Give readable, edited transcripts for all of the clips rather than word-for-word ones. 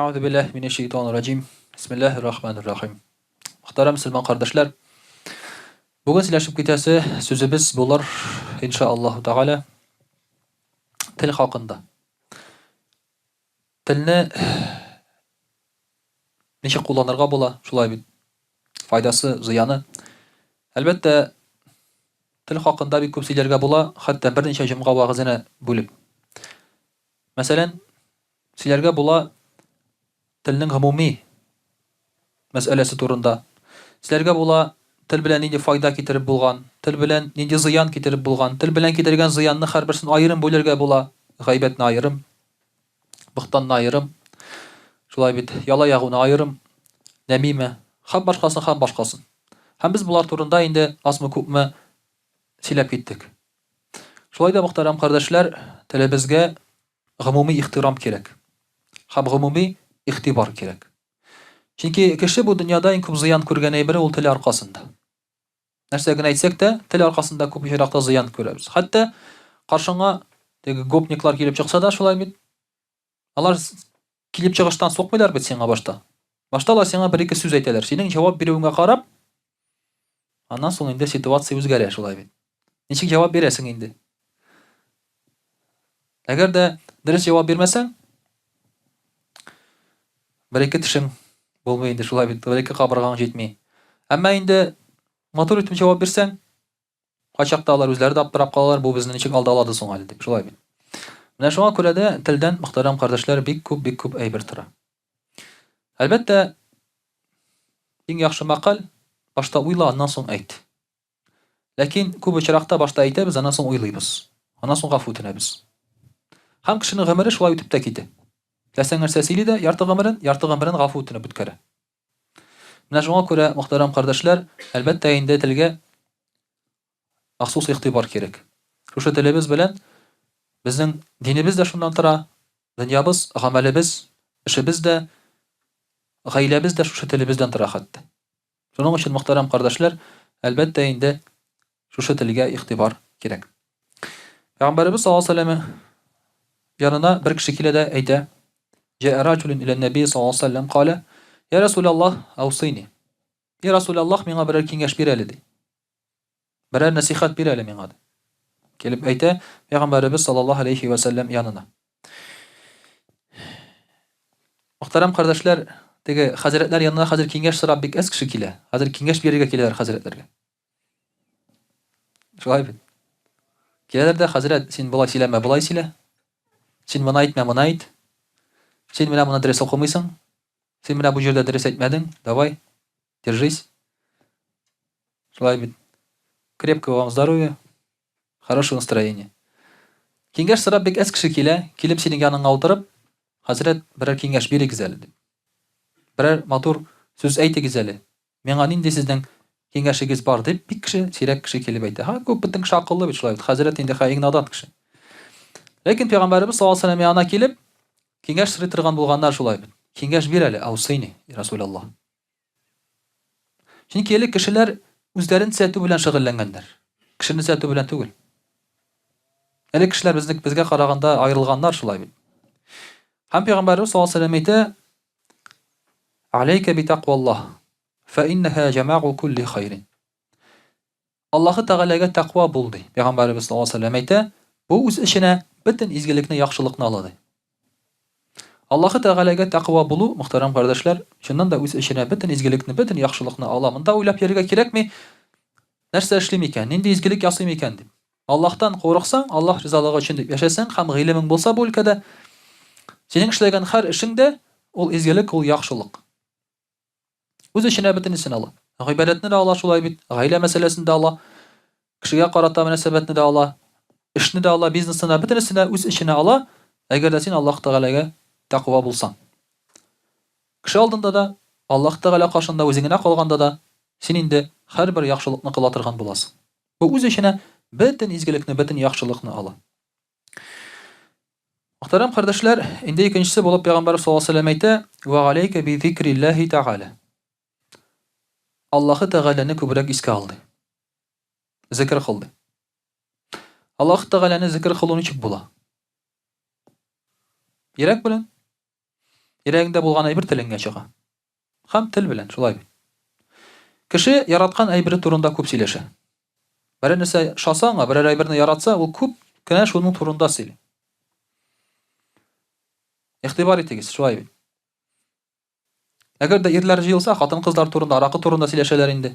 Әгъузу биллаһи минәш шәйтанир раҗим. Бисмиллаһир рахманир рахим. Мөхтәрәм мөселман кардәшләр, бүген сөйләшеп китәсе сүзебез булыр, иншаАллаһу Тәгалә, тел хакында. Телне ничек кулланырга була, шулай бит. Файдасы, зыяны. Әлбәттә, тел хакында бик күп сөйләргә була, хәтта берничә җомга вәгазенә бүлеп. Мәсәлән, сөйләргә була телнең гомуми мәсьәләсе турында. Сөйләргә була тел белән нинди файда китереп булган, тел белән нинди зыян китереп булган, тел белән китергән зыянны һәрберсен аерым бүлергә була, гайбәтне аерым, бохтанны аерым, шулай бит, яла ягуны аерым, нәмимә, һәм башкасын, һәм башкасын. Һәм без болар турында инде азмы-күпме сөйләп киттек. Шулай да, мөхтәрәм кардәшләр, телебезгә гомуми ихтирам кирәк һәм гомуми игътибар кирәк. Чөнки кеше бу дөньяда иң күп зыян күргән әйбере ул теле аркасында. Нәрсә генә әйтсәк тә, тел аркасында күп очракта зыян күрәбез. Хәтта каршыңа теге гопниклар килеп чыкса да шулай бит. Алар килеп чыгыштан сукмыйлар бит сиңа башта. Башта алар сиңа бер-ике сүз әйтәләр. Синең җавап бирүеңә карап, аннан соң инде ситуация үзгәрә шулай бит. Ничек җавап бирәсең инде? Әгәр дә дөрес җавап бирмәсәң, бер-ике тешең булмый инде шулай бит, бер-ике кабыргаң җитми. Әмма инде матур итеп җавап бирсәң, кайчакта алар үзләре дә аптырап калалар, бу безне ничек алдалады соң әле дип, шулай бит. Менә шуңа күрә дә телдән, мөхтәрәм кардәшләр, бик күп, бик күп әйбер тора. Әлбәттә, иң яхшы мәкаль, башта уйла, аннан соң әйт. Ләкин күп очракта башта әйтәбез, аннан соң уйлыйбыз. Аннан соң гафу үтенәбез. Һәм кешенең гомере шулай үтеп тә китә. Теләсәң нәрсә сөйли дә, ярты гомерен, ярты гомерен гафу үтенеп үткәрә. Менә шуңа күрә, мөхтәрәм кардәшләр, әлбәттә инде телгә махсус игътибар кирәк. Шушы телебез белән безнең динебез дә шуннан тора, дөньябыз, гамәлебез, эшебез дә, гаиләбез дә шушы телебездән тора хәтта. Шуның өчен, мөхтәрәм кардәшләр, әлбәттә инде шушы телгә игътибар кирәк. Пәйгамбәребез саллаллаһу алейһи ва сәлләм янына бер кеше килә дә әйтә: "Җа'а раҗулун иля нәби саллаллаһу алейһи ва сәлләм калә: Я Расулаллаһ, аусини". Я Расулаллаһ, миңа берәр киңәш бир әле, ди. Берәр нәсихәт бир әле миңа, ди. Килеп әйтә Пәйгамбәребез саллаллаһу алейһи ва сәлләм янына. Мөхтәрәм кардәшләр, теге хәзрәтләр янына хәзер киңәш сорап бик әз кеше килә. Хәзер киңәш бирергә киләләр хәзрәтләргә. Шулай бит. Киләләр дә, хәзрәт, син болай сөйләмә, болай сөйлә. Син моны әйтмә, моны әйт. Син менә моны дөрес укымыйсың. Син менә бу җирдә дөрес әйтмәдең. Давай, держись. Шулай бит. Крепкого вам здоровья, хорошего настроения. Киңәш сорап бик әз кеше килә, килеп синең яныңа утырып, хәзрәт, берәр киңәш бирегез әле дип. Берәр матур сүз әйтегез әле. Миңа нинди сезнең киңәшегез бар дип, бик кеше, сирәк кеше килеп әйтә. Һа, күп бөтен кеше акыллы бит шулай бит. Хәзрәт инде хә иң надан кеше. Ләкин пәйгамбәребез саллаллаһу алейһи ва сәлләм янына килеп, киңәш сорый торган булганнар шулай бит. Киңәш бир әле, аусыйни, Расулаллаһ. Чөнки элек кешеләр үзләрен төзәтү белән шөгыльләнгәннәр. Кешене төзәтү белән түгел. Элек кешеләр безне безгә караганда аерылганнар шулай бит. Һәм пәйгамбәребез саллаллаһу алейһи ва сәлләм әйтә: "Алейка би тақваллаһ, фа иннаһа җамагу кулли хайрин." Аллаһы Тәгаләгә тәкъва бул, ди. Пәйгамбәребез саллаллаһу алейһи ва сәлләм әйтә, бу үз эченә бөтен изгелекне, яхшылыкны ала, ди. Аллаһы Тәгаләгә тәкъва булу, мөхтәрәм кардәшләр, чыннан да үз эченә бөтен изгелекне, бөтен яхшылыкны ала. Монда уйлап йөрергә кирәкми, нәрсә эшлим икән, нинди изгелек ясыйм икән дип. Аллаһтан курыксаң, Аллаһ ризалыгы өчен дип яшәсәң һәм гыйлемең булса бу өлкәдә, синең эшләгән һәр эшең дә ул изгелек, ул яхшылык. Үз эченә бөтенесен ала. Гыйбадәтне дә ала шулай бит, гаилә мәсьәләсен дә ала, кешегә карата мөнәсәбәтне дә ала, эшне дә ала, бизнесны да, бөтенесен дә үз эченә ала, әгәр дә син Аллаһ Тәгаләгә тәкъва булсаң. Кеше алдында да, Аллаһ Тәгалә каршында үзең генә калганда да, син инде һәрбер яхшылыкны кыла торган буласың. Бу үз эченә бөтен изгелекне, бөтен яхшылыкны ала. Мөхтәрәм кардәшләр, инде икенчесе булып Пәйгамбәр саллаллаһу алейһи ва сәлләм әйтә: "Ва галәйкә би зикриллаһи тәгалә." Аллаһы Тәгаләне күбрәк искә ал ди. Зикр кыл ди. Аллаһы Тәгаләне зикр кылу ничек була? Йөрәк белән. Йөрәгеңдә булган әйбер телеңгә чыга. Һәм тел белән, шулай бит. Кеше яраткан әйбере турында күп сөйләшә. Берәр нәрсә ошаса аңа, берәр әйберне яратса, ул күп кенә шуның турында сөйли. Игътибар итегез, шулай бит. Әгәр дә ирләр җыелса, хатын-кызлар турында, аракы турында сөйләшәләр инде.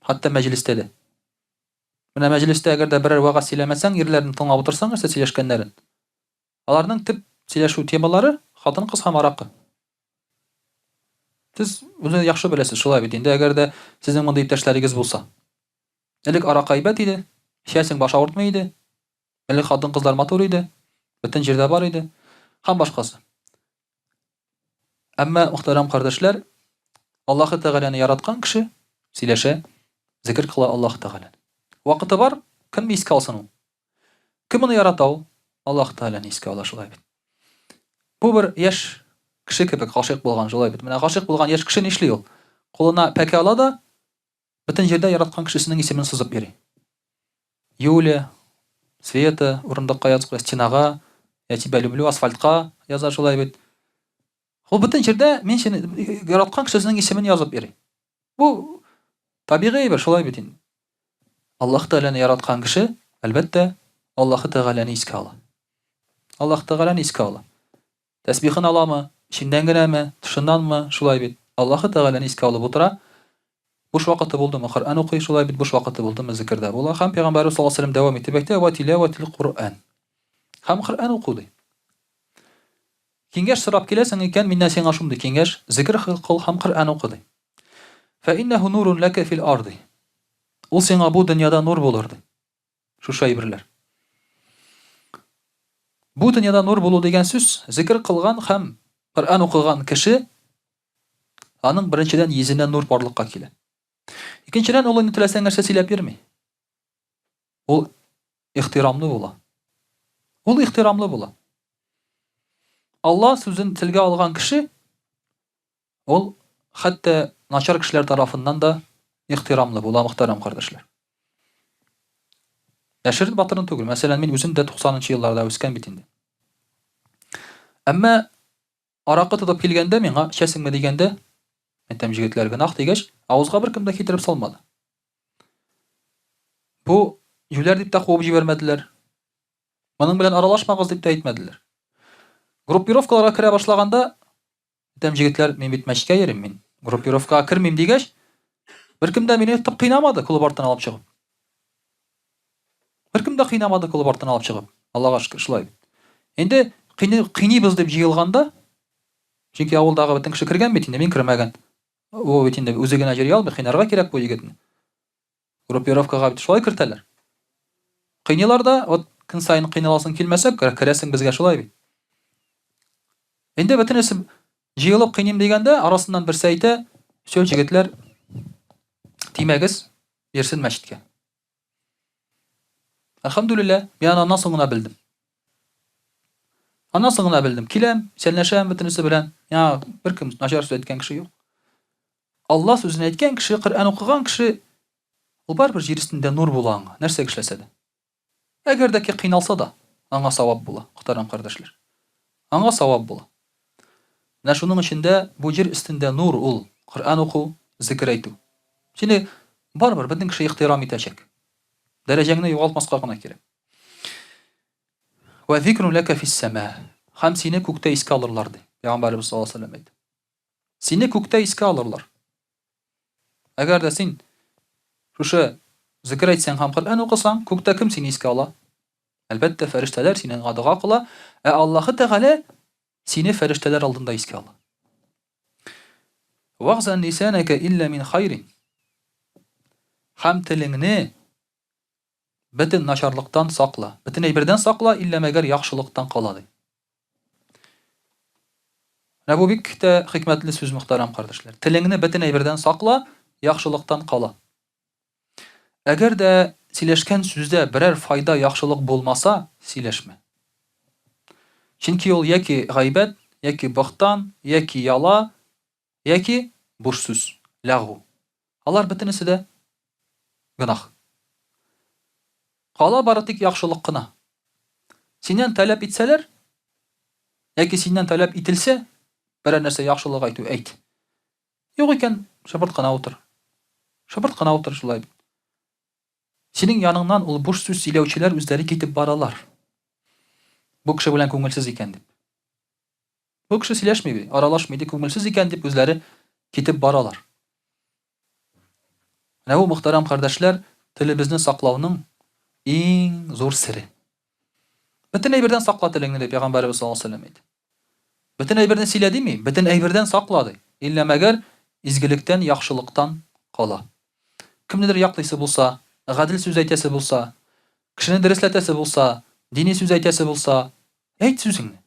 Хәтта мәҗлестә дә. Менә мәҗлестә әгәр дә берәр вәгазь сөйләмәсәң, ирләрне тыңлап утырсаң, нәрсә сөйләшкәннәрен. Аларның төп сөйләшү темалары хатын-кыз һәм аракы. Сез үзе яхшы беләсез, шулай бит инде, әгәр дә сезнең мондый иптәшләрегез булса. Элек аракы әйбәт иде, эчәсең, баш авыртмый иде. Элек хатын-кызлар матур иде, бөтен җирдә бар иде һәм башкасы. Әмма, мөхтәрәм кардәшләр, Аллаһы Тәгаләне яраткан кеше сөйләшә, зикер кыла Аллаһы Тәгаләне. Вакыты бар, кемне искә алсын ул? Кем моны ярата ул? Аллаһ Тәгаләне искә ала шулай бит. Бу бер яшь кеше кебек гашыйк булган шулай бит. Менә гашыйк булган яшь кеше нишли ул? Кулына пәке ала да бөтен җирдә яраткан кешесенең исемен сызып йөри. Юля, Света урындыкка язып куя, стенага, я тебя люблю, асфальтка яза шулай бит. Ул бөтен җирдә мин сине яраткан кешесенең исемен язып йөри. Бу табигый әйбер, шулай бит инде. Аллаһ Тәгаләне яраткан кеше, әлбәттә, Аллаһ Тәгаләне искә ала. Аллаһ Тәгаләне искә ала. Тәсбихын аламы, эченнән генәме, тышыннанмы, шулай бит. Аллаһ Тәгаләне искә алып утыра. Буш вакыты булдымы, Коръән укый, шулай бит, буш вакыты булдымы, зикердә була. Һәм Пәйгамбәрбез саллаллаһу алейһи ва сәлләм дәвам итеп әйтә, "Ва тилаватил Коръән". Һәм Коръән уку ди. Киңәш сорап киләсең икән, миннән сиңа шундый киңәш, зикер кыл һәм Коръән укы, ди. Фә иннәһу нурун ләкә фил арды. Ул сиңа бу дөньяда нур булыр, ди. Шушы әйберләр. Бу дөньяда нур булу дигән сүз, зикер кылган һәм Коръән укыган кеше аның беренчедән йөзенә нур барлыкка килә. Икенчедән, ул инде теләсә нәрсә сөйләп йөрми. Ул ихтирамлы була. Ул ихтирамлы була. Алла сүзен телгә алган кеше ул хәтта начар кешеләр тарафыннан да ихтирамлы була, мөхтәрәм кардәшләр. Яшерен батырын түгел. Мәсәлән, мин үзем дә 90 нчы елларда үскән бит инде. Әмма аракы тотып килгәндә миңа, эчәсеңме дигәндә, әйтәм, җегетләр, гөнаһ дигәч, авызга беркем дә китереп салмады. Бу юләр дип тә куып җибәрмәделәр. Моның белән аралашмагыз дип тә әйтмәделәр. Группировкаларга керә башлаганда, әйтәм, җегетләр, мин бит мәчеткә йөрим, мин группировкага кермим дигәч, беркем дә мине тып кыйнамады клуб артына алып чыгып. Беркем дә кыйнамады клуб артына алып чыгып. Аллага шөкер, шулай бит. Инде кыйныйбыз дип җыелганда, чөнки авылдагы бөтен кеше кергән бит инде, мин кермәгән. Ул бит инде үзе генә йөри алмый, кыйнарга кирәк бу егетне. Группировкага бит шулай кертәләр. Кыйныйлар да, вот көн саен кыйналасың килмәсә, керәсең безгә шулай бит. Инде бөтенесе җыелып кыйныйм дигәндә, арасыннан берсе әйтә, все, җегетләр, тимәгез, йөрсен мәчеткә. Әлхәмдүлилләһ, мин аны аннан соң гына белдем. Аннан соң гына белдем. Киләм, исәнләшәм бөтенесе белән. Миңа беркем начар сүз әйткән кеше юк. Алла сүзен әйткән кеше, Коръән укыган кеше, ул барыбер җир өстендә нур була аңа, нәрсә эшләсә дә. Әгәр дә ки кыйналса да, аңа савап була, мөхтәрәм кардәшләр. Аңа савап була. Менә шуның өчен дә бу җир өстендә нур ул, Коръән уку, зикер әйтү. Сине барыбер бөтен кеше ихтирам итәчәк. Дәрәҗәңне югалтмаска гына кирәк. Вә зикрун ләкә фис-сәма. Һәм сине күктә искә алырлар, ди. Пәйгамбәребез саллаллаһу алейһи ва сәлләм әйтте. Сине күктә искә алырлар. Әгәр дә син шушы зикер әйтсәң һәм Коръән укысаң, күктә кем сине искә ала? Әлбәттә, фәрештәләр синең дога кыла, ә Аллаһы Тәгалә сине фәрештәләр алдында искә ала. Вагзан лисанaka илля мин хайрин. Һәм телеңне бөтен начарлыктан сакла. Бөтен әйбердән сакла, иллә мәгәр яхшылыктан кала ди. Менә бу бик тә хикмәтле сүз, мөхтәрәм кардәшләр. Телеңне бөтен әйбердән сакла, яхшылыктан кала. Әгәр дә сөйләшкән сүздә берәр файда, яхшылык булмаса, сөйләшмә. Чөнки ул яки гайбәт, яки бохтан, яки яла, яки буш сүз, ләгу. Алар бөтенесе дә гөнаһ. Кала бары тик яхшылык кына. Синнән таләп итсәләр, яки синнән таләп ителсә, Берәр нәрсә яхшылык әйтү, әйт. Юк икән, шыпырт кына утыр. Шыпырт кына утыр шулай бит. Синең яныңнан ул буш сүз сөйләүчеләр үзләре китеп баралар. Бу кеше белән күңелсез икән дип. Бу кеше сөйләшми бит, аралашмый дип, күңелсез икән дип үзләре китеп баралар. Менә бу, мөхтәрәм кардәшләр, телебезне саклауның иң зур сере. Бөтен әйбердән сакла телеңне, дип Пәйгамбәребез саллаллаһу алейһи ва сәлләм әйтте. Бөтен әйберне сөйлә дими, бөтен әйбердән сакла ди. Иллә мәгәр изгелектән, яхшылыктан кала. Кемнедер яклыйсы булса, гадел сүз әйтәсе булса, кешене дөресләтәсе булса, дини сүз әйтәсе булса, әйт сүзеңне.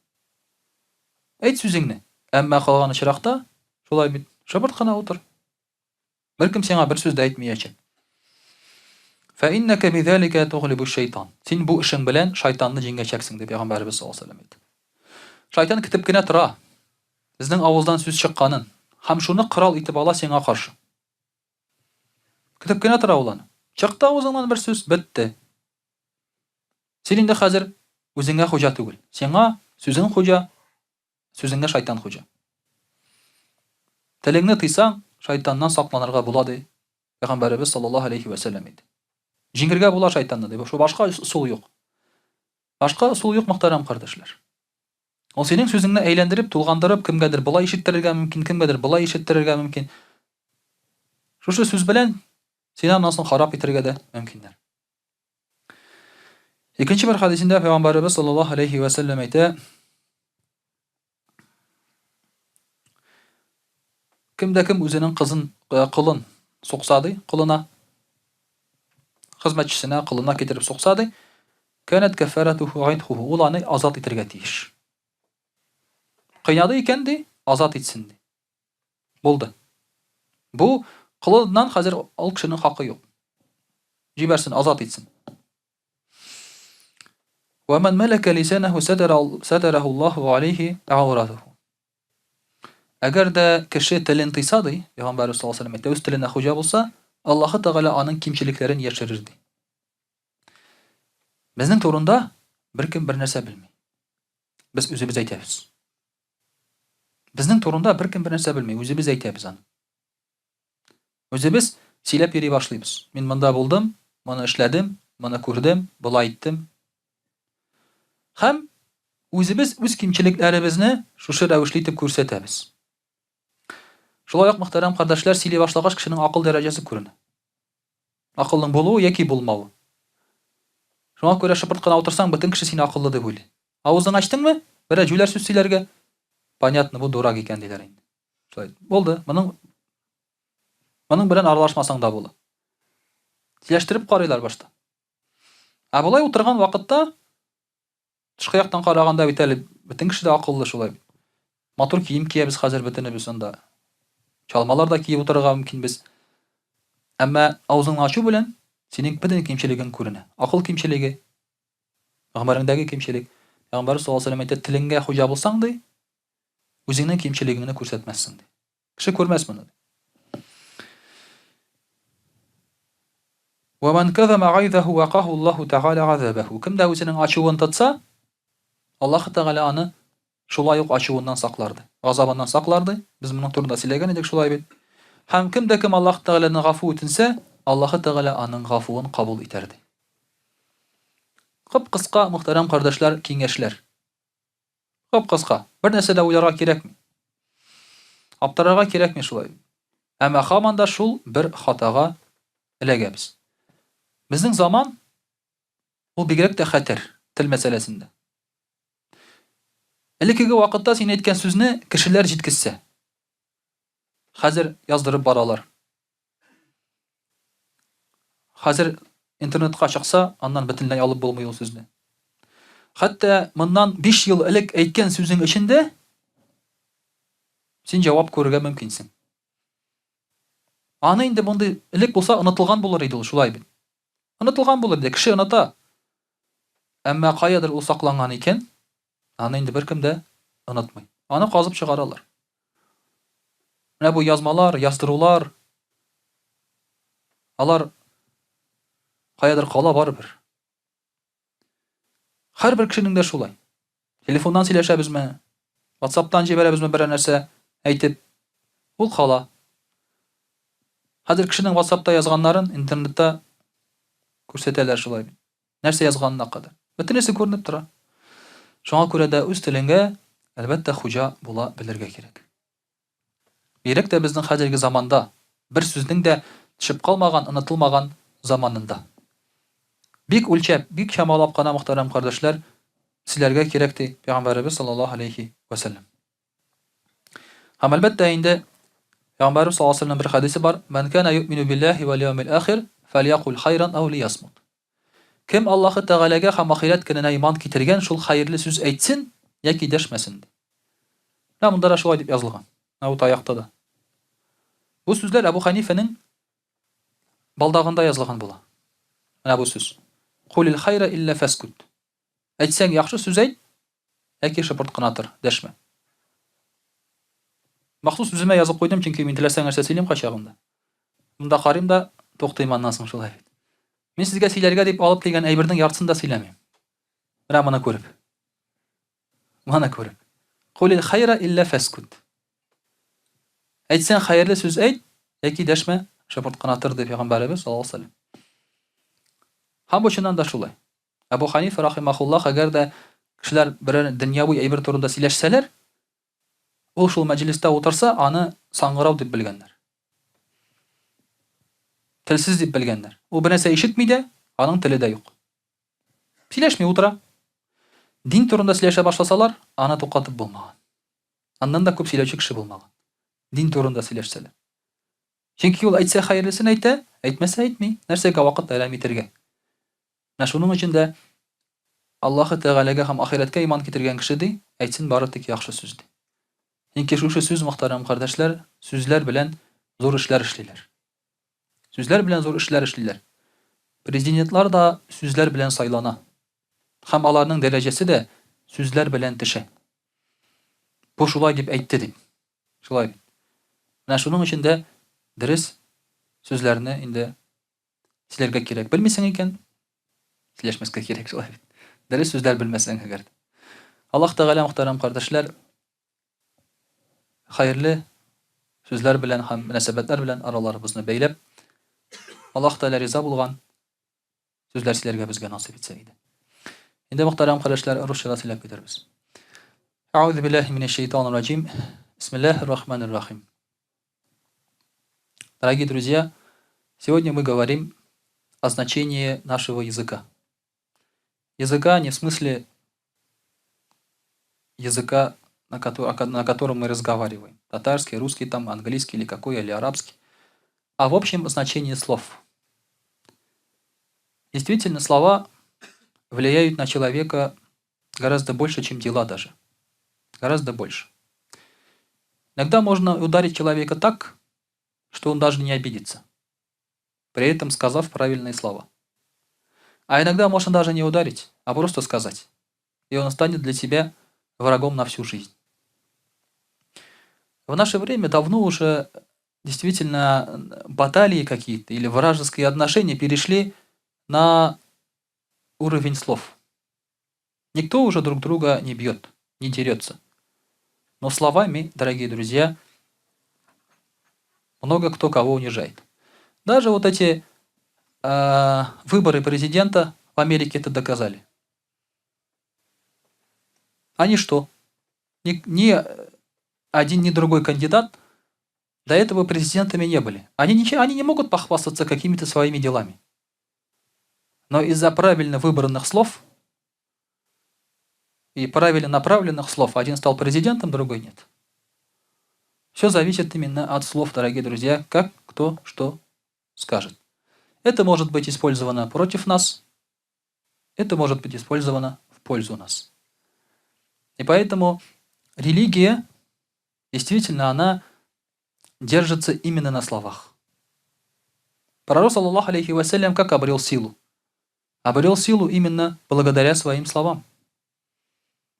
Әйт сүзеңне. Әмма калган очракта, шулай бит, шыпырт кына утыр. Беркем сиңа бер сүз дә әйтмиячәк. Фәиннәкә бидәликә туглибу шайтан. Син бу эшең белән шайтанны җиңәчәксең, дип пәйгамбәребез саллаллаһу алейһи ва сәлләм әйтте. Шайтан көтеп кенә тора. Безнең авыздан сүз чыкканын һәм шуны корал итеп ала сиңа каршы. Көтеп кенә тора ул аны. Чыкты авызыңнан бер сүз, бетте. Син инде хәзер үзеңә хуҗа түгел. Сиңа сүзең хуҗа, сүзеңә шайтан хуҗа. Телеңне тыйсаң, шайтаннан сакланырга була, ди Пәйгамбәребез саллаллаһу алейхи вә сәлләм әйтте. Җиңергә була шайтанны, ди. Шул башка ысул юк. Башка ысул юк, мөхтәрәм кардәшләр. Ул синең сүзеңне әйләндереп, тулгандырып, кемгәдер болай ишеттерергә мөмкин, кемгәдер болай ишеттерергә мөмкин. Шушы сүз белән сине аннан соң харап итәргә дә мөмкиннәр. Икенче бер хәдисендә Пәйгамбәребез саллаллаһу алейхи вә сәлләм әйтә, Кем дә кем үзенең кызын, э, колын сукса ди, колына, хезмәтчесенә, колына китереп сукса ди, кәнәт кәффаратуху гайтхуху, ул аны азат итәргә тиеш. Кыйнады икән ди, азат итсен ди. Булды. Бу колыннан хәзер ул кешенең хакы юк. Җибәрсен, азат итсен. Ва ман малака лисанаху сатараху Аллаху алейхи ауратуху. Әгәр дә кеше телен тыйса ди, Пәйгамбәрбез саллаллаһу алейһи ва үз теленә хуҗа булса, Аллаһы Тәгалә аның кимчелекләрен яшерер ди. Безнең турында беркем бер нәрсә белми. Без үзебез әйтәбез. Безнең турында беркем бер нәрсә белми, үзебез әйтәбез аны. Үзебез сөйләп йөри башлыйбыз. Мин монда булдым, моны эшләдем, моны күрдем, болай иттем. Һәм үзебез үз кимчелекләребезне шушы рәвешле итеп күрсәтәбез. Шулай ук, мөхтәрәм кардәшләр, сөйли башлагач, кешенең акыл дәрәҗәсе күренә. Акылның булуы яки булмавы. Шуңа күрә шыпырт кына утырсаң, бөтен кеше сине акыллы дип уйлый. Авызың ачтыңмы? Берәр җүләр сүз сөйләргә. Понятно, бу дурак икән диләр инде. Шулай. Булды. Моның моның белән аралашмасаң да була. Сөйләштереп карыйлар башта. Ә болай утырган вакытта тышкы яктан караганда бит әле бөтен кеше дә акыллы шулай бит. Матур кием киябез хәзер бөтенебез анда. Чалмалар да киеп утырырга мөмкинбез. Әмма авызыңны ачу белән синең бөтен кимчелегең күренә. Акыл кимчелеге, Гомереңдәге кимчелек. Пәйгамбәрбез саллаллаһу алейһи ва сәлләм әйтә, телеңгә хуҗа булсаң, ди, үзеңнең кимчелегеңне күрсәтмәссең, ди. Кеше күрмәс моны. Ва ман казама гайзаху вакаху Аллаһу Тәгалә газабаху. Кем дә үзенең ачуын тотса, Аллаһ Тәгалә аны шулай ук ачуыннан саклар, ди. Газабыннан саклар, ди. Без моның турында сөйләгән идек шулай бит. Һәм кем дә кем Аллаһ Тәгаләдән гафу үтенсә, Аллаһы Тәгалә аның гафуын кабул итәр, ди. Кып-кыска, мөхтәрәм кардәшләр, киңәшләр. Кып-кыска. Бер нәрсә дә уйларга кирәкми. Аптырарга кирәкми шулай. Әмма һаман да шул бер хатага эләгәбез. Безнең заман ул бигрәк тә хәтәр тел мәсьәләсендә. Элеккеге вакытта син әйткән сүзне кешеләр җиткезсә, хәзер яздырып баралар. Хәзер интернетка чыкса, аннан бөтенләй алып булмый ул сүзне. Хәтта моннан 5 ел элек әйткән сүзең өчен дә син җавап күрергә мөмкинсең. Аны инде мондый элек булса онытылган булыр иде ул, шулай бит. Онытылган булыр иде, кеше оныта. Әмма каядыр ул сакланган икән, аны инде беркем дә онытмый. Аны казып чыгаралар. Менә бу язмалар, яздырулар, алар каядыр кала барыбер. Һәрбер кешенең дә шулай. Телефоннан сөйләшәбезме? WhatsApp-тан җибәрәбезме берәр нәрсә әйтеп, ул кала. Хәзер кешенең WhatsApp-та язганнарын интернетта күрсәтәләр шулай бит. Нәрсә язганына кадәр. Бөтенесе күренеп тора. Шуңа күрә дә үз телеңгә, әлбәттә, хуҗа була белергә кирәк. Бигрәк тә безнең хәзерге заманда, бер сүзнең дә төшеп калмаган, онытылмаган заманында. Бик үлчәп, бик чамалап кына, мөхтәрәм кардәшләр, сөйләргә кирәк, ди Пәйгамбәребез саллаллаһу алейһи вә сәлләм. Һәм әлбәттә инде Пәйгамбәребез саллаллаһу алейһи вә сәлләмнең бер хәдисе бар: "Мән кана юъмину биллаһи вәл яумил ахир, фәльякул хайран ау лиясмут". Кем Аллаһы Тәгаләгә һәм ахирәт көненә иман китергән, шул хәерле сүз әйтсен яки дәшмәсен, ди. Менә монда да шулай дип язылган. Менә бу таякта да. Бу сүзләр Әбу Хәнифәнең балдагында язылган була. Менә бу сүз. Кулил хайра илля фәскут. Әйтсәң, яхшы сүз әйт, яки шыпырт кына тор, дәшмә. Махсус үземә язып куйдым, чөнки мин теләсә нәрсә сөйлим кайчагында. Монда карыйм да, туктыйм аннан соң шулай бит. Мин сезгә сөйләргә дип алып килгән әйбернең яртысын да сөйләмим. Менә моны күреп. Моны күреп. Кулил хайра илля фәскут. Әйтсәң хәерле сүз әйт, яки дәшмә, шыпырт кына тор, ди пәйгамбәребез саллаллаһу алейһи вәсәлләм. Һәм бу чыннан да шулай. Әбу Ханифа рахимахуллах, әгәр дә кешеләр берәр дөньяви әйбер турында сөйләшсәләр, ул шул мәҗлестә утырса, аны саңгырау дип белгәннәр. Телсез дип белгәннәр. Ул бернәрсә ишетми дә, аның теле дә юк. Сөйләшми утыра. Дин турында сөйләшә башласалар, аны туктатып булмаган. Аннан да күп сөйләүче кеше булмаган. Дин турында сөйләшсәләр. Чөнки ул әйтсә хәерлесен әйтә, әйтмәсә әйтми. Нәрсәгә вакыт әрәм итәргә? Менә шуның өчен дә Аллаһы Тәгаләгә һәм ахирәткә иман китергән кеше, ди, әйтсен бары тик яхшы сүз, ди. Чөнки шушы сүз, мөхтәрәм кардәшләр, сүзләр белән зур эшләр эшлиләр. Сүзләр белән зур эшләр эшлиләр. Президентлар да сүзләр белән сайлана. Һәм аларның дәрәҗәсе дә сүзләр белән төшә. Бу шулай дип әйтте, дип. Шулай бит. Менә шуның өчен дә дөрес сүзләрне инде Сөйләргә кирәк. Белмисең икән, сөйләшмәскә кирәк шулай бит. Дөрес сүзләр белмәсәң әгәр. Аллаһ Тәгалә мөхтәрәм кардәшләр, хәерле сүзләр белән һәм мөнәсәбәтләр белән араларыбызны бәйләп, Аллаһ Тәгалә риза булган сүзләр сөйләргә безгә насыйп итсә иде. Инде мөхтәрәм кардәшләр, русча да сөйләп китербез. Әгъузу биллаһи минәш шайтанир раҗим. Бисмиллаһир рахманир рахим. Дорогие друзья, сегодня мы говорим о значении нашего языка. Языка не в смысле языка, на котором мы разговариваем. Татарский, русский, там, английский или какой, или арабский. А в общем значении слов. Действительно, слова влияют на человека гораздо больше, чем дела даже. Гораздо больше. Иногда можно ударить человека так, что он даже не обидится, при этом сказав правильные слова. А иногда можно даже не ударить, а просто сказать. И он станет для тебя врагом на всю жизнь. В наше время давно уже действительно баталии какие-то или вражеские отношения перешли на уровень слов. Никто уже друг друга не бьет, не дерется. Но словами, дорогие друзья, много кто кого унижает. Даже вот эти выборы президента в Америке это доказали. Они что? Ни один, ни другой кандидат до этого президентами не были. Они не могут похвастаться какими-то своими делами. Но из-за правильно выбранных слов и правильно направленных слов один стал президентом, другой нет. Все зависит именно от слов, дорогие друзья, как кто что скажет. Это может быть использовано против нас, это может быть использовано в пользу нас. И поэтому религия, действительно, она держится именно на словах. Пророк, саллаллаху алейхи вассалям, как обрел силу? Обрел силу именно благодаря своим словам,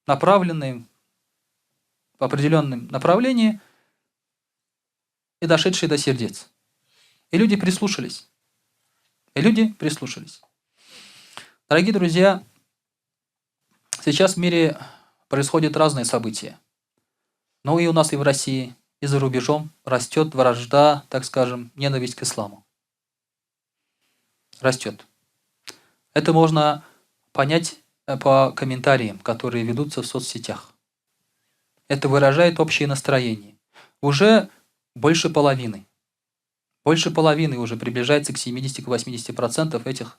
направленным в определенном направлении и дошедшие до сердец. И люди прислушались. И люди прислушались. Дорогие друзья, сейчас в мире происходят разные события. Ну и у нас и в России, и за рубежом растет вражда, так скажем, ненависть к исламу. Растет. Это можно понять по комментариям, которые ведутся в соцсетях. Это выражает общее настроение. Уже больше половины. Больше половины уже приближается к 70-80% этих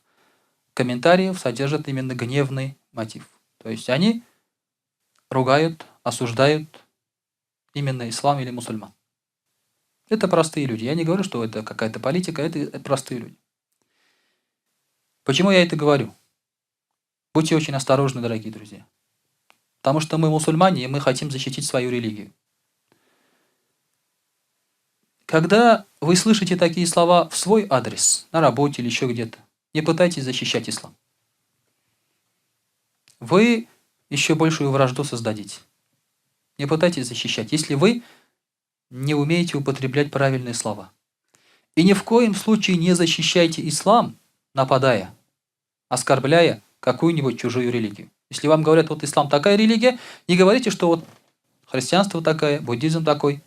комментариев содержат именно гневный мотив. То есть они ругают, осуждают именно ислам или мусульман. Это простые люди. Я не говорю, что это какая-то политика, это простые люди. Почему я это говорю? Будьте очень осторожны, дорогие друзья. Потому что мы мусульмане, и мы хотим защитить свою религию. Когда вы слышите такие слова в свой адрес, на работе или еще где-то, не пытайтесь защищать ислам. Вы еще большую вражду создадите. Не пытайтесь защищать, если вы не умеете употреблять правильные слова. И ни в коем случае не защищайте ислам, нападая, оскорбляя какую-нибудь чужую религию. Если вам говорят, вот ислам такая религия, не говорите, что вот христианство такое, буддизм такой,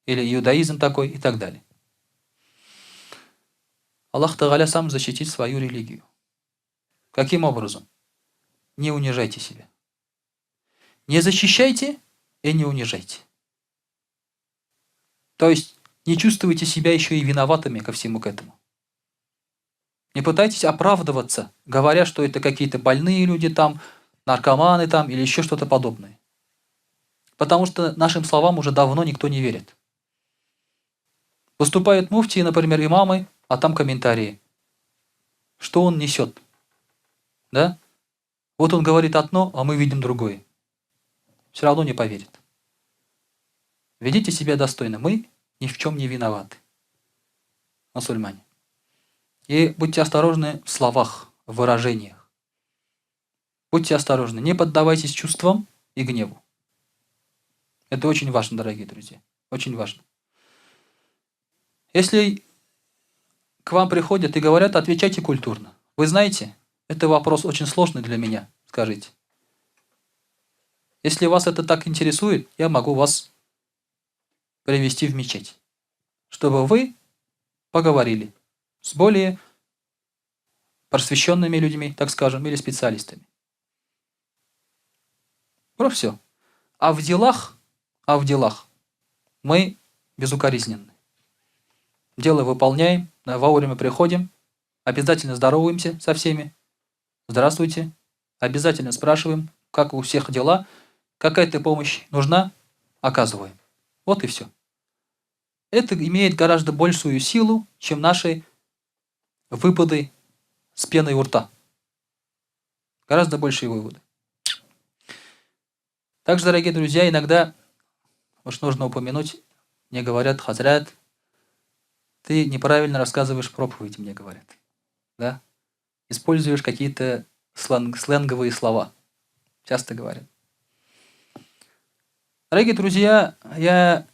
или иудаизм такой и так далее. Аллах Тагаля сам защитит свою религию. Каким образом? Не унижайте себя. Не защищайте и не унижайте. То есть не чувствуйте себя еще и виноватыми ко всему к этому. Не пытайтесь оправдываться, говоря, что это какие-то больные люди там, наркоманы там или еще что-то подобное. Потому что нашим словам уже давно никто не верит. Выступают муфтии, например, имамы, а там комментарии. Что он несет? Да? Вот он говорит одно, а мы видим другое. Все равно не поверит. Ведите себя достойно. Мы ни в чем не виноваты. Мусульмане. И будьте осторожны в словах, в выражениях. Будьте осторожны. Не поддавайтесь чувствам и гневу. Это очень важно, дорогие друзья. Очень важно. Если к вам приходят и говорят, отвечайте культурно. Вы знаете, это вопрос очень сложный для меня, скажите. Если вас это так интересует, я могу вас привести в мечеть, чтобы вы поговорили с более просвещенными людьми, так скажем, или специалистами. Про все. А в делах мы безукоризненны. Дело выполняем, вовремя приходим, обязательно здороваемся со всеми. Здравствуйте. Обязательно спрашиваем, как у всех дела, какая-то помощь нужна, оказываем. Вот и все. Это имеет гораздо большую силу, чем наши выпады с пеной у рта. Гораздо большие выводы. Также, дорогие друзья, иногда, уж нужно упомянуть, мне говорят, хазрят, ты неправильно рассказываешь проповедь, мне говорят. Да? Используешь какие-то сленговые слова. Часто говорят. Дорогие друзья, я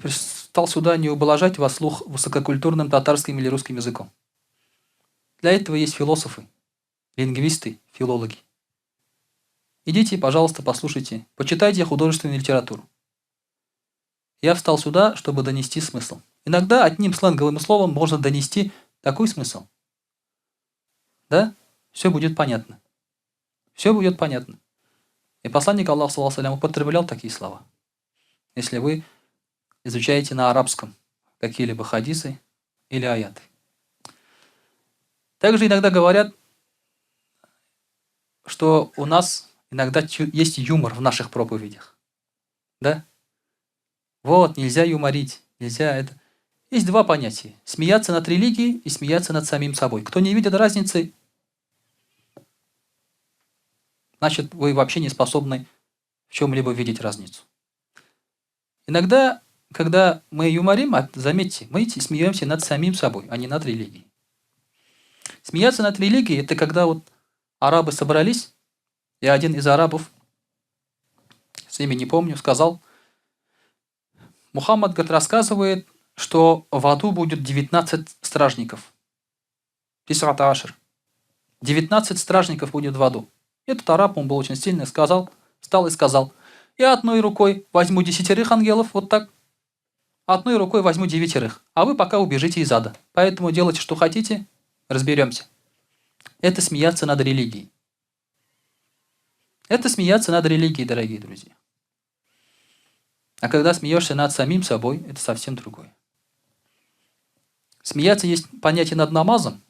стал сюда не ублажать вас слух высококультурным татарским или русским языком. Для этого есть философы, лингвисты, филологи. Идите, пожалуйста, послушайте, почитайте художественную литературу. Я встал сюда, чтобы донести смысл. Иногда одним сленговым словом можно донести такой смысл. Да? Все будет понятно. Все будет понятно. И посланник Аллаха, саллаллаху алейхи ва саллям, употреблял такие слова. Если вы изучаете на арабском какие-либо хадисы или аяты. Также иногда говорят, что у нас иногда есть юмор в наших проповедях. Да? Вот, нельзя юморить, нельзя это. Есть два понятия. Смеяться над религией и смеяться над самим собой. Кто не видит разницы, значит, вы вообще не способны в чем-либо видеть разницу. Иногда, когда мы юморим, заметьте, мы смеемся над самим собой, а не над религией. Смеяться над религией — это когда арабы собрались, и один из арабов, с ними не помню, сказал, Мухаммад, говорит, рассказывает, что в аду будет 19 стражников. Тисрат Ашр. 19 стражников будет в аду. Этот араб, он был очень сильный, встал и сказал, Я одной рукой возьму десятерых ангелов, вот так, одной рукой возьму девятерых, а вы пока убежите из ада. Поэтому делайте, что хотите, разберемся. Это смеяться над религией. Это смеяться над религией, дорогие друзья. А когда смеешься над самим собой, это совсем другое. Смеяться есть понятие над намазом,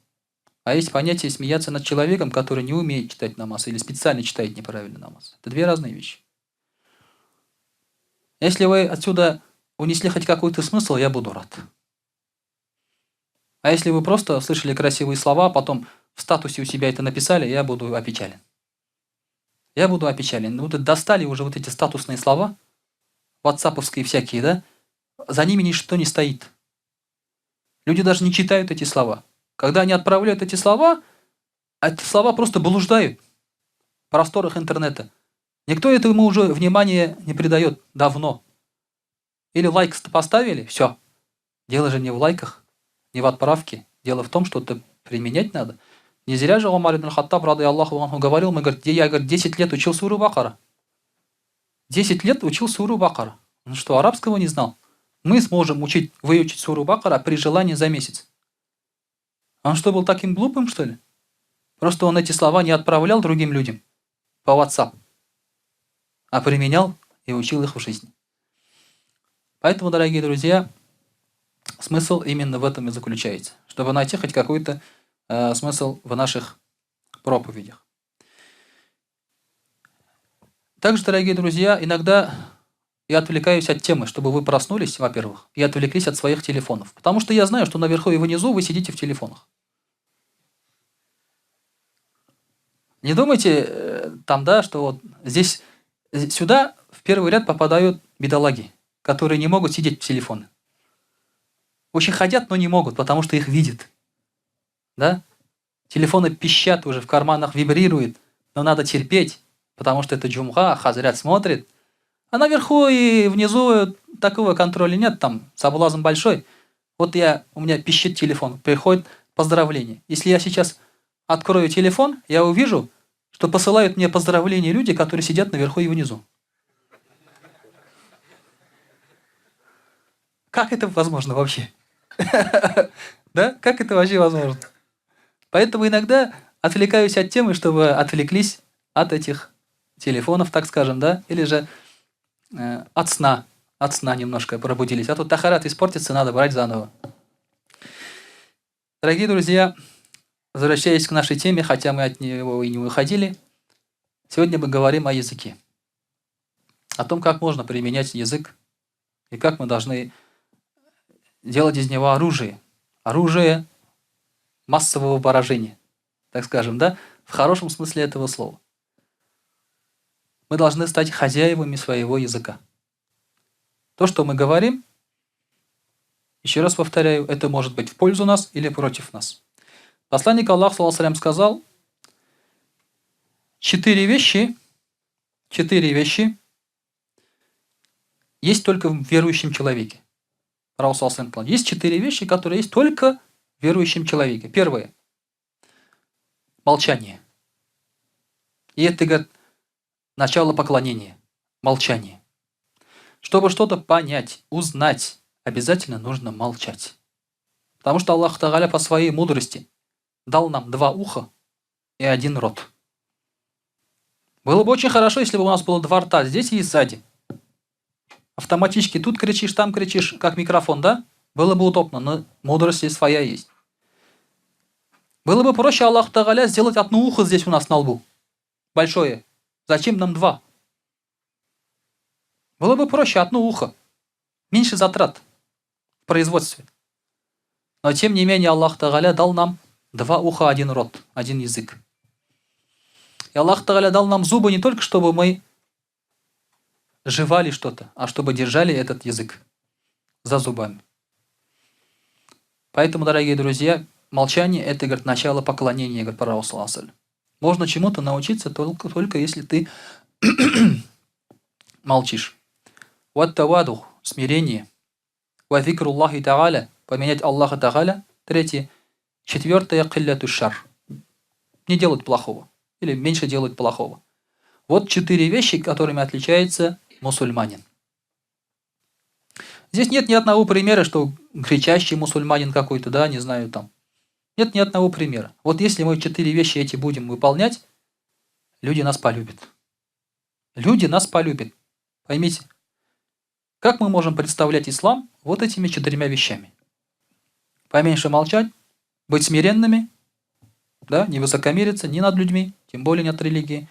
а есть понятие смеяться над человеком, который не умеет читать намаз или специально читает неправильный намаз. Это две разные вещи. Если вы отсюда унесли хоть какой-то смысл, я буду рад. А если вы просто слышали красивые слова, а потом в статусе у себя это написали, я буду опечален. Я буду опечален. Ну, вот достали уже вот эти статусные слова, ватсаповские всякие, да? За ними ничто не стоит. Люди даже не читают эти слова. Когда они отправляют эти слова просто блуждают в просторах интернета. Никто этому уже внимания не придает давно. Или лайк поставили, все. Дело же не в лайках, не в отправке. Дело в том, что это применять надо. Не зря же Умар ибн Хаттаб, رضي الله عنه, говорил, мы, говорит, я, говорит, 10 лет учил суру Бакара. 10 лет учил суру Бакара. Он что, арабского не знал? Мы сможем выучить суру Бакара при желании за месяц. Он что, был таким глупым, что ли? Просто он эти слова не отправлял другим людям по WhatsApp, а применял и учил их в жизни. Поэтому, дорогие друзья, смысл именно в этом и заключается, чтобы найти хоть какой-то смысл в наших проповедях. Также, дорогие друзья, иногда я отвлекаюсь от темы, чтобы вы проснулись, во-первых, и отвлеклись от своих телефонов. Потому что я знаю, что наверху и внизу вы сидите в телефонах. Не думайте там, да, что вот здесь, сюда в первый ряд попадают бедолаги, которые не могут сидеть в телефоне. Очень хотят, но не могут, потому что их видят. Да? Телефоны пищат уже, в карманах вибрируют, но надо терпеть, потому что это джумга, хазрят смотрит. А наверху и внизу такого контроля нет, там соблазн большой. Вот у меня пищит телефон, приходит поздравление. Если я сейчас открою телефон, я увижу, что посылают мне поздравления люди, которые сидят наверху и внизу. Как это возможно вообще? Да? Как это вообще возможно? Поэтому иногда отвлекаюсь от темы, чтобы отвлеклись от этих телефонов, так скажем, да? Или же от сна немножко пробудились. А то тахарат испортится, надо брать заново. Дорогие друзья, возвращаясь к нашей теме, хотя мы от него и не уходили, сегодня мы говорим о языке. О том, как можно применять язык и как мы должны делать из него оружие. Оружие массового поражения, так скажем, да? В хорошем смысле этого слова. Мы должны стать хозяевами своего языка. То, что мы говорим, еще раз повторяю, это может быть в пользу нас или против нас. Посланник Аллаха, саллаллаху алейхи ва саллям, сказал, четыре вещи есть только в верующем человеке. Пророк, саллаллаху алейхи ва саллям, есть 4 вещи, которые есть только в верующем человеке. Первое. Молчание. И это, говорит, начало поклонения. Молчание. Чтобы что-то понять, узнать, обязательно нужно молчать. Потому что Аллах Тааля по своей мудрости дал нам 2 уха и 1 рот. Было бы очень хорошо, если бы у нас было 2 рта здесь и сзади. Автоматически тут кричишь, там кричишь, как микрофон, да? Было бы удобно, но мудрость здесь своя есть. Было бы проще Аллаху Тааля сделать одно ухо здесь у нас на лбу. Большое. Зачем нам 2? Было бы проще одно ухо. Меньше затрат в производстве. Но тем не менее Аллах Тааля дал нам 2 уха, 1 рот, 1 язык. И Аллах Тааля дал нам зубы не только, чтобы мы жевали что-то, а чтобы держали этот язык за зубами. Поэтому, дорогие друзья, молчание — это, говорит, начало поклонения, говорит пророк, саллаллаху алейхи ва саллям. Можно чему-то научиться только если ты молчишь. Ват-таваду, смирение. Ва зикруллахи тааля, поменять Аллаха тааля. Третье. Четвертое, килляту шар. Не делать плохого. Или меньше делать плохого. Вот 4 вещи, которыми отличается мусульманин. Здесь нет ни одного примера, что кричащий мусульманин какой-то, да, не знаю там. Нет ни одного примера. Вот если мы четыре вещи эти будем выполнять, люди нас полюбят. Люди нас полюбят. Поймите, как мы можем представлять ислам вот этими четырьмя вещами? Поменьше молчать, быть смиренными, да, не высокомериться ни над людьми, тем более не от религии,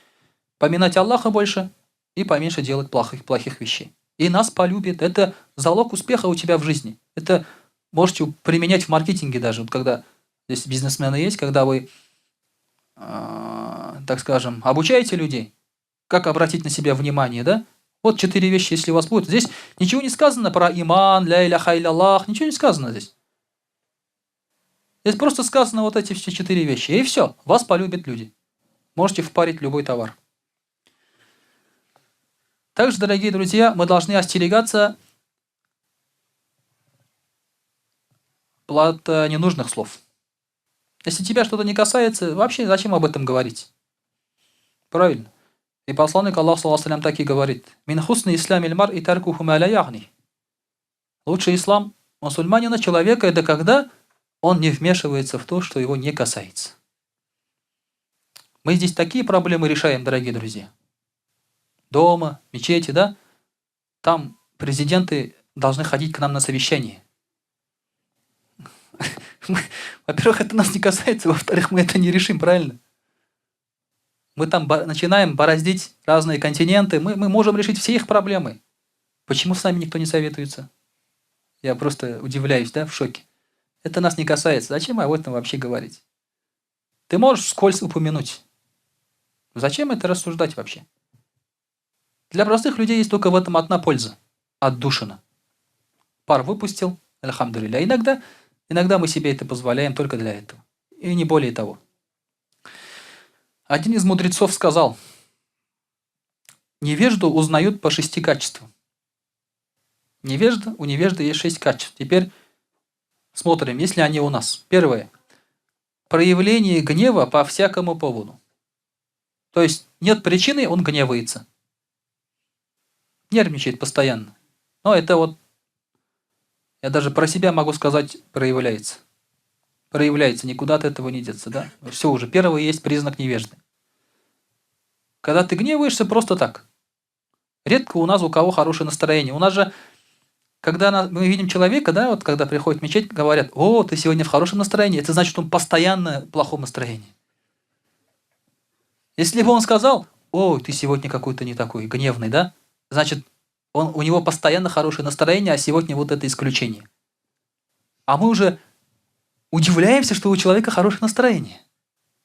поминать Аллаха больше и поменьше делать плохих вещей. И нас полюбит. Это залог успеха у тебя в жизни. Это можете применять в маркетинге даже. Вот когда здесь бизнесмены есть, когда вы, так скажем, обучаете людей, как обратить на себя внимание, да? Вот четыре вещи, если у вас будет. Здесь ничего не сказано про иман, ля иляха илlalлах, ничего не сказано здесь. Здесь просто сказано вот эти все четыре вещи. И все, вас полюбят люди. Можете впарить любой товар. Также, дорогие друзья, мы должны остерегаться ненужных слов. Если тебя что-то не касается, вообще зачем об этом говорить? Правильно. И посланник Аллаха, саллаллаху алейхи так и говорит. «Мин хусни ислам иль и таркуху ма ля ягни». Лучший ислам мусульманина человека – это когда он не вмешивается в то, что его не касается. Мы здесь такие проблемы решаем, дорогие друзья. Дома, мечети, да? Там президенты должны ходить к нам на совещание. Во-первых, это нас не касается, во-вторых, мы это не решим, правильно? Мы там начинаем бороздить разные континенты, мы можем решить все их проблемы. Почему с нами никто не советуется? Я просто удивляюсь, да, в шоке. Это нас не касается. Зачем об этом вообще говорить? Ты можешь вскользь упомянуть. Зачем это рассуждать вообще? Для простых людей есть только в этом одна польза. Отдушина. Пар выпустил, альхамдулилля. Иногда мы себе это позволяем только для этого. И не более того. Один из мудрецов сказал, невежду узнают по 6 качествам. У невежды есть 6 качеств. Теперь смотрим, есть ли они у нас. Первое. Проявление гнева по всякому поводу. То есть нет причины, он гневается. Нервничает постоянно. Но это вот, я даже про себя могу сказать, проявляется. Проявляется, никуда от этого не деться, да? Все уже, первый есть признак невежды. Когда ты гневаешься просто так. Редко у нас у кого хорошее настроение. У нас же, когда мы видим человека, да, вот когда приходит в мечеть, говорят, о, ты сегодня в хорошем настроении, это значит, он постоянно в плохом настроении. Если бы он сказал, о, ты сегодня какой-то не такой, гневный, да, значит, у него постоянно хорошее настроение, а сегодня вот это исключение. А мы уже удивляемся, что у человека хорошее настроение.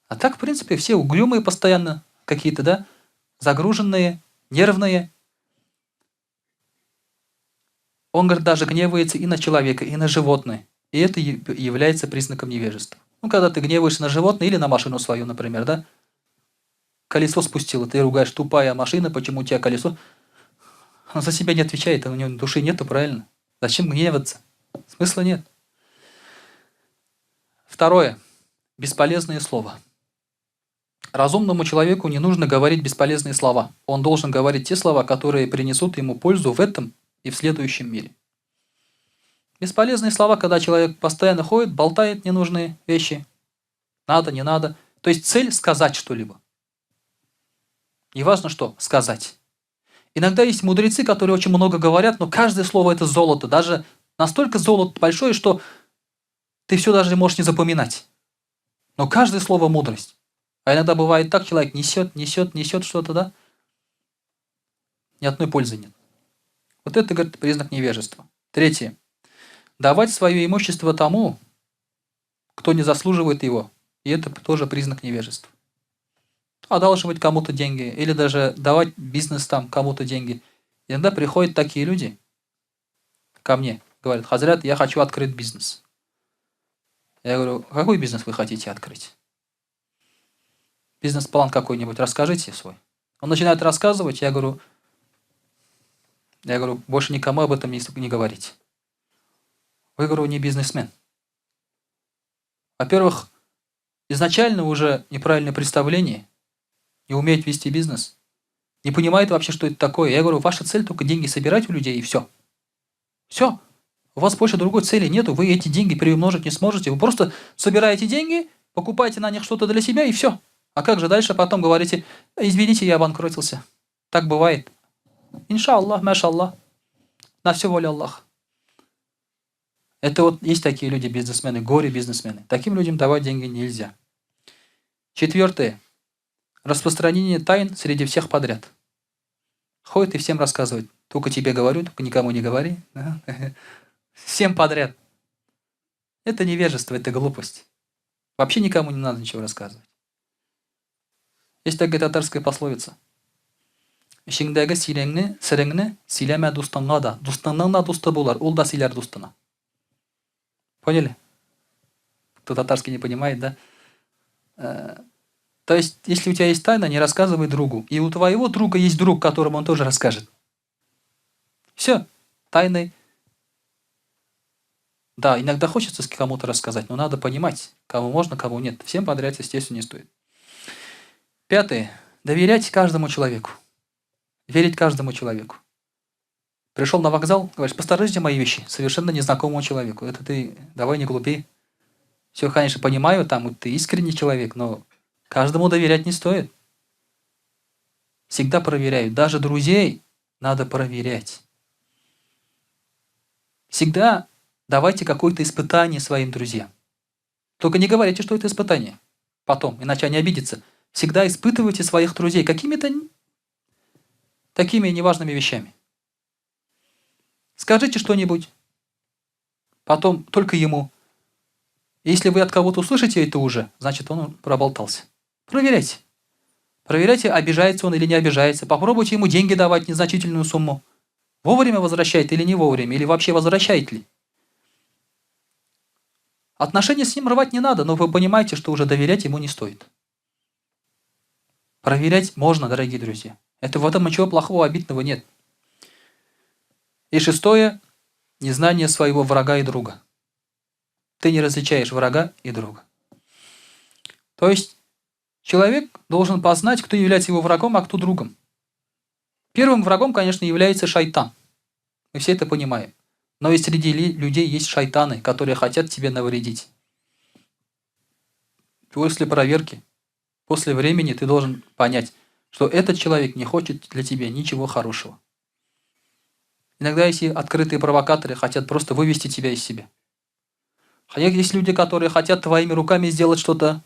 А так, в принципе, все угрюмые постоянно какие-то, да, загруженные, нервные. Он, говорит, даже гневается и на человека, и на животное. И это является признаком невежества. Ну, когда ты гневаешься на животное или на машину свою, например, да, колесо спустило, ты ругаешь, тупая машина, почему у тебя колесо? Он за себя не отвечает, у него души нету, правильно? Зачем гневаться? Смысла нет. Второе. Бесполезные слова. Разумному человеку не нужно говорить бесполезные слова. Он должен говорить те слова, которые принесут ему пользу в этом и в следующем мире. Бесполезные слова, когда человек постоянно ходит, болтает ненужные вещи. Надо, не надо. То есть цель сказать что-либо. Неважно что, сказать. Иногда есть мудрецы, которые очень много говорят, но каждое слово это золото. Даже настолько золото большое, что ты все даже можешь не запоминать. Но каждое слово мудрость. А иногда бывает так, человек несет, несет, несет что-то, да? Ни одной пользы нет. Вот это, говорит, признак невежества. Третье. Давать свое имущество тому, кто не заслуживает его. И это тоже признак невежества. Одалживать кому-то деньги или даже давать бизнес там кому-то деньги. Иногда приходят такие люди ко мне, говорят, Хазрят, я хочу открыть бизнес. Я говорю, какой бизнес вы хотите открыть? Бизнес-план какой-нибудь расскажите свой. Он начинает рассказывать, я говорю, больше никому об этом не говорите. Вы, говорю, не бизнесмен. Во-первых, изначально уже неправильное представление, не умеет вести бизнес, Не понимает вообще, что это такое. Я говорю, ваша цель только деньги собирать у людей и все. Все. У вас больше другой цели нету, вы эти деньги приумножить не сможете. Вы просто собираете деньги, покупаете на них что-то для себя и все. А как же дальше потом говорите, извините, я обанкротился. Так бывает. Иншаллах, машаллах. На все воля Аллаха. Это вот есть такие люди, бизнесмены, горе-бизнесмены. Таким людям давать деньги нельзя. Четвертое. Распространение тайн среди всех подряд. Ходит и всем рассказывает. Только тебе говорю, только никому не говори. Всем подряд. Это невежество, это глупость. Вообще никому не надо ничего рассказывать. Есть такая татарская пословица. Эчеңдәге сиреңне, сереңне сөйләмә дустыңа да. Дустыңның да дусты булыр, ул да сөйләр дустына. Поняли? Кто татарский не понимает, да? То есть, если у тебя есть тайна, не рассказывай другу. И у твоего друга есть друг, которому он тоже расскажет. Все, тайны. Да, иногда хочется кому-то рассказать, но надо понимать, кому можно, кому нет. Всем подряд, естественно, не стоит. Пятое. Доверять каждому человеку. Верить каждому человеку. Пришел на вокзал, говоришь, посторожите мои вещи совершенно незнакомому человеку. Это ты давай не глупи. Все, конечно, понимаю, там ты искренний человек, но каждому доверять не стоит. Всегда проверяю. Даже друзей надо проверять. Всегда давайте какое-то испытание своим друзьям. Только не говорите, что это испытание. Потом, иначе они обидятся. Всегда испытывайте своих друзей какими-то такими неважными вещами. Скажите что-нибудь, потом только ему. Если вы от кого-то услышите это уже, значит, он проболтался. Проверяйте. Проверяйте, обижается он или не обижается. Попробуйте ему деньги давать незначительную сумму. Вовремя возвращает или не вовремя, или вообще возвращает ли. Отношения с ним рвать не надо, но вы понимаете, что уже доверять ему не стоит. Проверять можно, дорогие друзья. Это в этом ничего плохого, обидного нет. И шестое. Незнание своего врага и друга. Ты не различаешь врага и друга. То есть человек должен познать, кто является его врагом, а кто другом. Первым врагом, конечно, является шайтан. Мы все это понимаем. Но и среди людей есть шайтаны, которые хотят тебе навредить. После проверки, после времени ты должен понять, что этот человек не хочет для тебя ничего хорошего. Иногда эти открытые провокаторы хотят просто вывести тебя из себя. Хотя есть люди, которые хотят твоими руками сделать что-то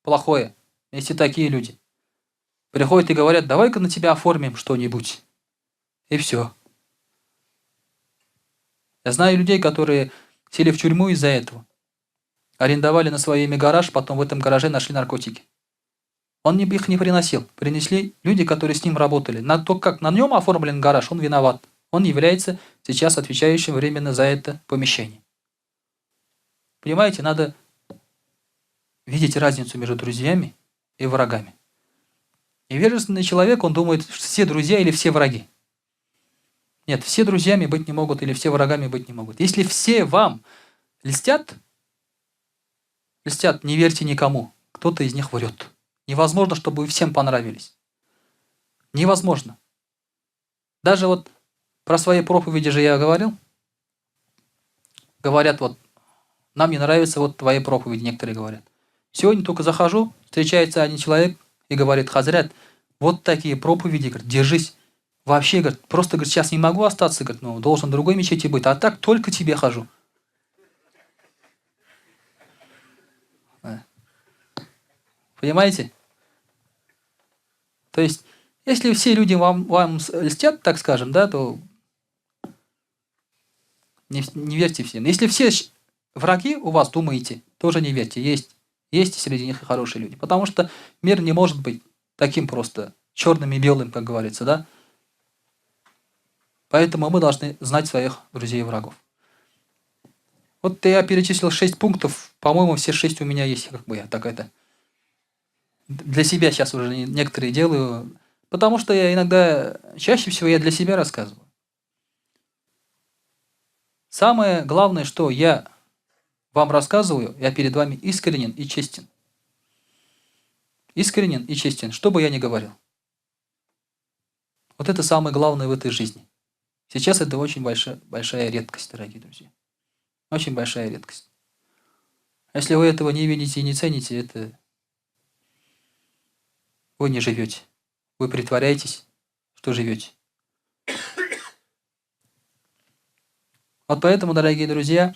плохое. Есть и такие люди. Приходят и говорят, давай-ка на тебя оформим что-нибудь. И все. Я знаю людей, которые сели в тюрьму из-за этого. Арендовали на свое имя гараж, потом в этом гараже нашли наркотики. Он их не приносил. Принесли люди, которые с ним работали. На то, как на нем оформлен гараж, он виноват. Он является сейчас отвечающим временно за это помещение. Понимаете, надо видеть разницу между друзьями и врагами. Невежественный человек, он думает, что все друзья или все враги. Нет, все друзьями быть не могут или все врагами быть не могут. Если все вам льстят, не верьте никому. Кто-то из них врет. Невозможно, чтобы вы всем понравились. Невозможно. Даже вот про свои проповеди же я говорил. Говорят, вот, нам не нравятся вот твои проповеди, некоторые говорят. Сегодня только захожу, встречается один человек и говорит, хазрят, вот такие проповеди, говорит, держись. Вообще, говорит, просто, говорит, сейчас не могу остаться, говорит, ну, должен в другой мечети быть, а так только тебе хожу. Понимаете? То есть, если все люди вам льстят, так скажем, да, то не верьте всем. Если все враги у вас, думаете, тоже не верьте. Есть среди них и хорошие люди. Потому что мир не может быть таким просто черным и белым, как говорится, да? Поэтому мы должны знать своих друзей и врагов. Вот я перечислил 6 пунктов. По-моему, все 6 у меня есть, как бы я так это... Для себя сейчас уже некоторые делаю, потому что я иногда, чаще всего я для себя рассказываю. Самое главное, что я вам рассказываю, я перед вами искренен и честен. Искренен и честен, что бы я ни говорил. Вот это самое главное в этой жизни. Сейчас это очень большая, большая редкость, дорогие друзья. Очень большая редкость. Если вы этого не видите и не цените, это вы не живете. Вы притворяетесь, что живете. Вот поэтому, дорогие друзья,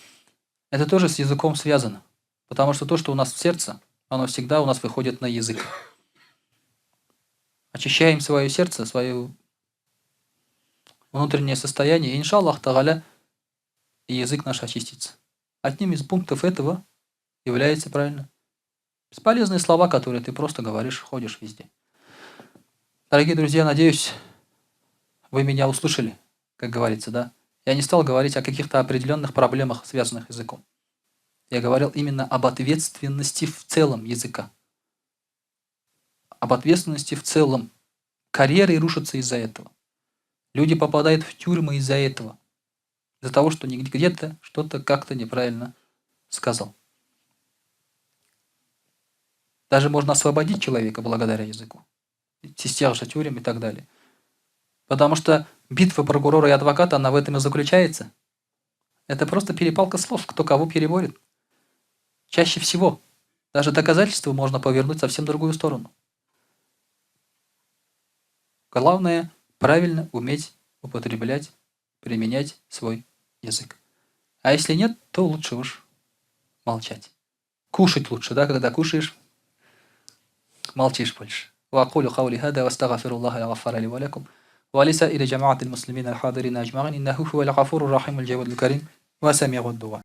это тоже с языком связано. Потому что то, что у нас в сердце, оно всегда у нас выходит на язык. Очищаем свое сердце, свое внутреннее состояние, и, иншаллах тагаля, и язык наш очистится. Одним из пунктов этого является, правильно, бесполезные слова, которые ты просто говоришь, ходишь везде. Дорогие друзья, надеюсь, вы меня услышали, как говорится, да? Я не стал говорить о каких-то определенных проблемах, связанных с языком. Я говорил именно об ответственности в целом языка. Об ответственности в целом. Карьеры рушатся из-за этого. Люди попадают в тюрьмы из-за этого. Из-за того, что где-то что-то как-то неправильно сказал. Даже можно освободить человека благодаря языку. Из тех же тюрем и так далее. Потому что битва прокурора и адвоката, она в этом и заключается. Это просто перепалка слов, кто кого переборет. Чаще всего. Даже доказательства можно повернуть совсем другую сторону. Главное – правильно уметь употреблять, применять свой язык. А если нет, то лучше уж молчать. Кушать лучше, да, когда кушаешь, молчишь больше. وأقول قولي هذا واستغفر الله الغفار لي ولكم ولسائر جماعة المسلمين الحاضرين أجمعين إنه هو الغفور الرحيم الجواد الكريم وسميع الدعاء.